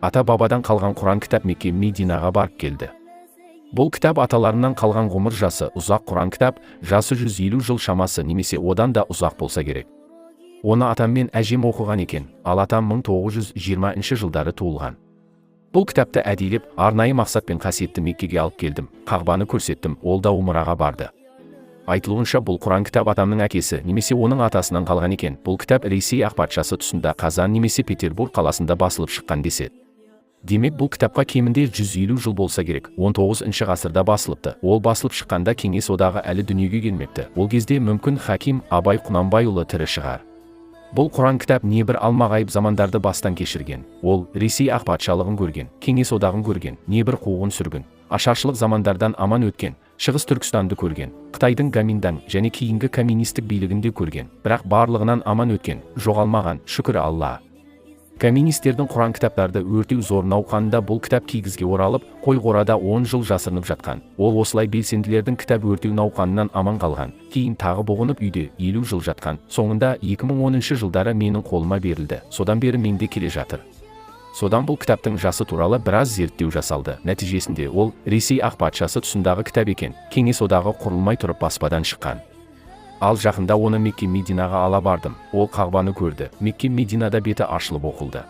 Ата-бабадан қалған Құран кітап Мекке, Мединаға барып келді. Бұл кітап аталарынан қалған, ғұмыр жасы ұзақ Құран кітап, жасы 150 жыл шамасы немесе одан да ұзақ болса керек. Оны атам мен әжем оқыған екен, ал атам 1920 жылдары туылған. Бұл кітапты әдейілеп, арнайы мақсатпен қасиетті Меккеге алып келдім, Қағбаны көрсеттім, ол да умраға барды. Айтылуынша, бұл Құран кітап атамның әкесі немесе оның атасынан қалған екен. Бұл кітап Ресей ақ патшасы тұсында Қазан немесе Петербург қаласында басылып шыққан деседі. Демек, бұл кітапқа кемінде 150 жыл болса керек. 19 ғасырда басылыпты. Ол басылып шыққанда Кеңес Одағы әлі дүниеге келмепті. Ол кезде, мүмкін, Хаким Абай Құнанбайұлы тірі шығар. Бұл Құран кітап небір алмағайып замандарды бастан кешірген. Ол Ресей ақ патшалығын көрген, Кеңес Одағын көрген, небір қуғын сүргін, ашаршылық замандардан аман өткен, Шығыс Түркістанды көрген, Қытайдың Гоминдан және кейінгі коммунистік билігін де көрген, бірақ барлығынан аман өткен, жоғалмаған, шүкір Алла. Коммунистердің Құран кітаптарды өртеу зор науқанында бұл кітап кигізге оралып, қой қорада 10 жыл жасырынып жатқан. Ол осылай белсенділердің кітап өртеу науқанынан аман қалған. Кейін тағы бұғынып, үйде 50 жыл жатқан. Соңында 2010 жылдары менің қолыма берілді. Содан бері менде келе жатыр. Содан бұл кітаптың жасы туралы біраз зерттеу жасалды. Нәтижесінде ол Ресей ақ патшасы тұсындағы кітап екен. Кеңес Одағы құрылмай тұрып баспадан шыққан. Ал жақында оны Мекке, Мединаға ала бардым. Ол Қағбаны көрді. Мекке, Мединада беті ашылып оқылды.